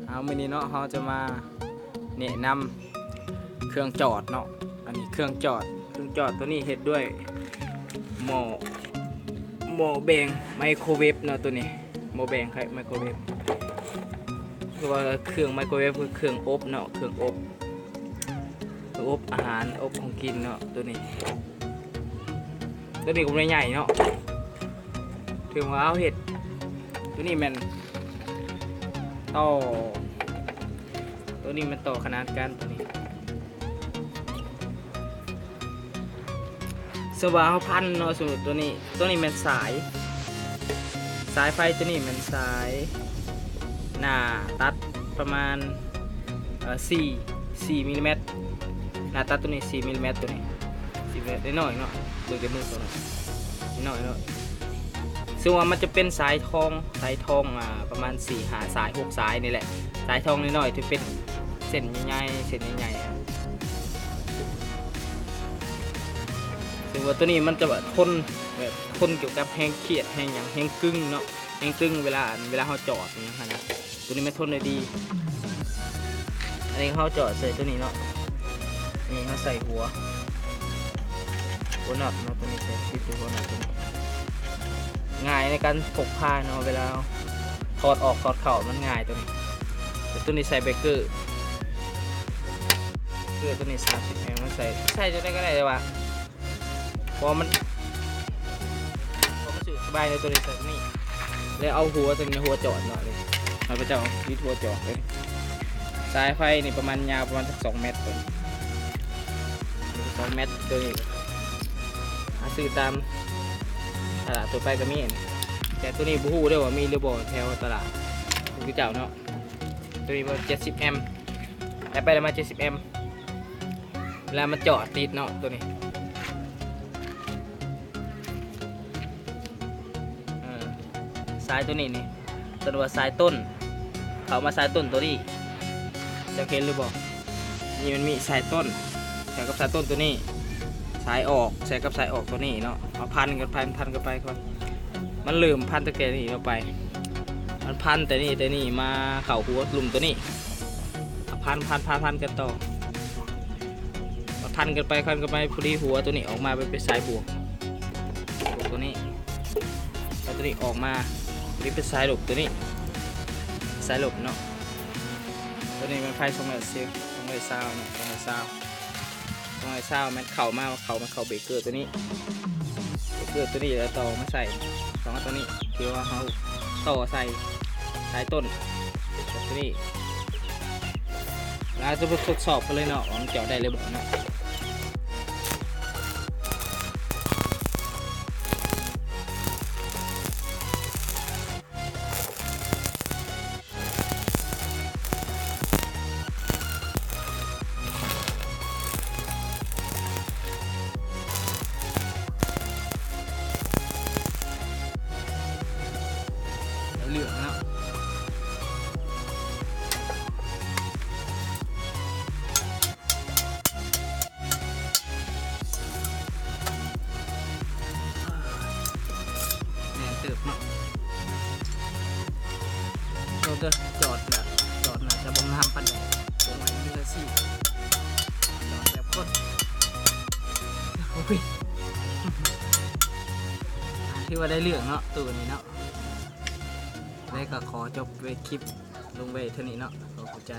ເອົາ ມື້ນີ້ເນາະ ເຮົາຈະມາແນະນຳເຄື່ອງຈອດເນາະ. ອັນນີ້ເຄື່ອງຈອດ ເຄື່ອງຈອດໂຕນີ້ເຮັດດ້ວຍໝໍ້ ໝໍ້ແບງໄມໂຄເວຟເນາະ ໂຕນີ້ ໝໍ້ແບງໄມໂຄເວຟ ຄືວ່າເຄື່ອງໄມໂຄເວຟ ຄືເຄື່ອງອົບເນາະ ເຄື່ອງອົບ ເຄື່ອງອົບອາຫານ ອົບຂອງກິນເນາະ ໂຕນີ້. ໂຕນີ້ກໍບໍ່ໄດ້ໃຫຍ່ເນາະ ຖືວ່າເຮົາເຮັດ ໂຕນີ້ແມ່ນຕໍ່ ໂຕນີ້ແມ່ນຕໍ່ຂະໜານກັນ ໂຕນີ້ ສົມມຸດວ່າເຮົາພັນເນາະ ສົມມຸດໂຕນີ້ ໂຕນີ້ແມ່ນສາຍ ສາຍໄຟ ໂຕນີ້ແມ່ນສາຍ ໜ້າຕັດປະມານ ເອີ ສີ່ ສີ່ມິລລີແມັດ ໜ້າຕັດໂຕນີ້ສີ່ມິລລີແມັດ ໂຕນີ້ສີ່ມິລລີແມັດ ນ້ອຍໆເນາະ ເບິ່ງແຕ່ມືໂຕນ້ອຍ ນ້ອຍໆເນາະ. ເຊິ່ງວ່າມັນຈະເປັນສາຍທອງ ສາຍທອງ ອ່າ ປະມານສີ່ຫ້າສາຍ ຫົກສາຍນີ້ແຫຼະ ສາຍທອງນ້ອຍໆ ທີ່ເປັນເສັ້ນໃຫຍ່ໆ ເສັ້ນໃຫຍ່ໆ ເຊິ່ງວ່າໂຕນີ້ມັນຈະແບບທົນ ແບບທົນກ່ຽວກັບແຮງຄຽດ ແຮງຫຍັງ ແຮງຕຶງເນາະ ແຮງຕຶງເວລາ ອັນ ເວລາເຮົາຈອດຫຍັງຫັ້ນນະ. ໂຕນີ້ມັນທົນໄດ້ດີ ອັນນີ້ເຮົາຈອດໃສ່ໂຕນີ້ເນາະ ນີ້ເຮົາໃສ່ຫົວ ຫົວນັອດເນາະ ໂຕນີ້ໃສ່ຕິດຢູ່ຫົວນັອດໂຕນີ້ ງ່າຍໃນການພົກພາເນາະ ເວລາເຮົາຖອດອອກຖອດເຂົ້າມັນງ່າຍໂຕນີ້. ແລ້ວໂຕນີ້ໃສ່ເບຣກເກີ ເບຣກເກີໂຕນີ້ສາມສິບແອມ ມາໃສ່ ໃສ່ໂຕໃດກໍໄດ້ ແຕ່ວ່າ ເພາະວ່າມັນ ເພາະມັນສະດວກສະບາຍໃນໂຕນີ້ ໃສ່ໂຕນີ້ ແລ້ວເອົາຫົວໂຕນີ້ ຫົວຈອດເນາະ ນີ້ຂ້າພະເຈົ້າຕິດຫົວຈອດເລີຍ. ສາຍໄຟນີ້ປະມານ ຍາວປະມານສອງແມັດ ໂຕນີ້ສອງແມັດ ໂຕນີ້ຫາຊື້ຕາມຕະຫຼາດທົ່ວໄປກໍມີ ແຕ່ໂຕນີ້ບໍ່ຮູ້ເດີ້ວ່າມີຫຼືບໍ່ແຖວຕະຫຼາດຄືເຈົ້າເນາະ. ໂຕນີ້ປະມານເຈັດສິບແອມ ແລ້ວໄປແລ້ວມາເຈັດສິບແອມ ເວລາມັນຈອດຕິດເນາະ ໂຕນີ້ ເອີ ສາຍໂຕນີ້ນີ້ ເອີ້ນວ່າສາຍຕົ້ນ ເຂົ້າມາສາຍຕົ້ນໂຕນີ້ ເຈົ້າເຫັນຫຼືບໍ່? ນີ້ມັນມີສາຍຕົ້ນ ສາຍກັບສາຍຕົ້ນໂຕນີ້ ສາຍອອກ ສາຍກັບສາຍອອກໂຕນີ້ເນາະ ມາພັນກັນໄປ ພັນກັນໄປກ່ອນ. ມັນເລີ່ມພັນຕັ້ງແຕ່ນີ້ເນາະໄປ ມັນພັນແຕ່ນີ້ ແຕ່ນີ້ມາເຂົ້າຫົວລຸ່ມໂຕນີ້ ພັນ ພັນ ພັນ ພັນກັນຕໍ່ ພັນກັນໄປ ພັນກັນໄປ ພໍດີຫົວໂຕນີ້ອອກມາເປັນ ເປັນສາຍບວກ ບວກໂຕນີ້ ແລ້ວໂຕນີ້ອອກມາ ພໍດີເປັນສາຍລົບ ໂຕນີ້ສາຍລົບເນາະ. ໂຕນີ້ແມ່ນໄຟສອງຮ້ອຍຊາວ ສອງຮ້ອຍຊາວເນາະ ສອງຮ້ອຍຊາວ ສອງຮ້ອຍຊາວແມ່ນເຂົ້າມາ ເຂົ້າມາເຂົ້າເບຣກເກີໂຕນີ້ ເບຣກເກີໂຕນີ້ ແລ້ວຕໍ່ມາໃສ່ສອງອັນໂຕນີ້ ທີ່ວ່າເຮົາຕໍ່ໃສ່ສາຍຕົ້ນໂຕນີ້ ແລ້ວຈະໄປທົດສອບກັນເລີຍເນາະ ວ່າມັນຈອດໄດ້ຫຼືບໍ່ເນາະ. ເຫຼືອງແລ້ວເນາະ ແໜ້ນເຕີບເນາະ ໂທດເດີ ຈອດລະ ຈອດໜ້າຈະບໍ່ງາມປານໃດ ເບິ່ງໄວ້ມືອາຊີບ ຈອດແບບຄົນ ໂອ້ຍ ຖືວ່າໄດ້ເລື່ອງເນາະ ໂຕນີ້ເນາະ. ແລ້ວກໍຂໍຈົບໄວ້ຄລິບລົງໄວ້ເທົ່ານີ້ເນາະ ຂໍຂອບໃຈ.